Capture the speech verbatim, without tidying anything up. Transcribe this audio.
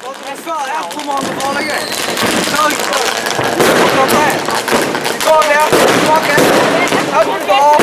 Wat is wel echt commando volgen? Zo is het. Kom op, hè. Kom, hè. Pak, hè. Hup, kom op.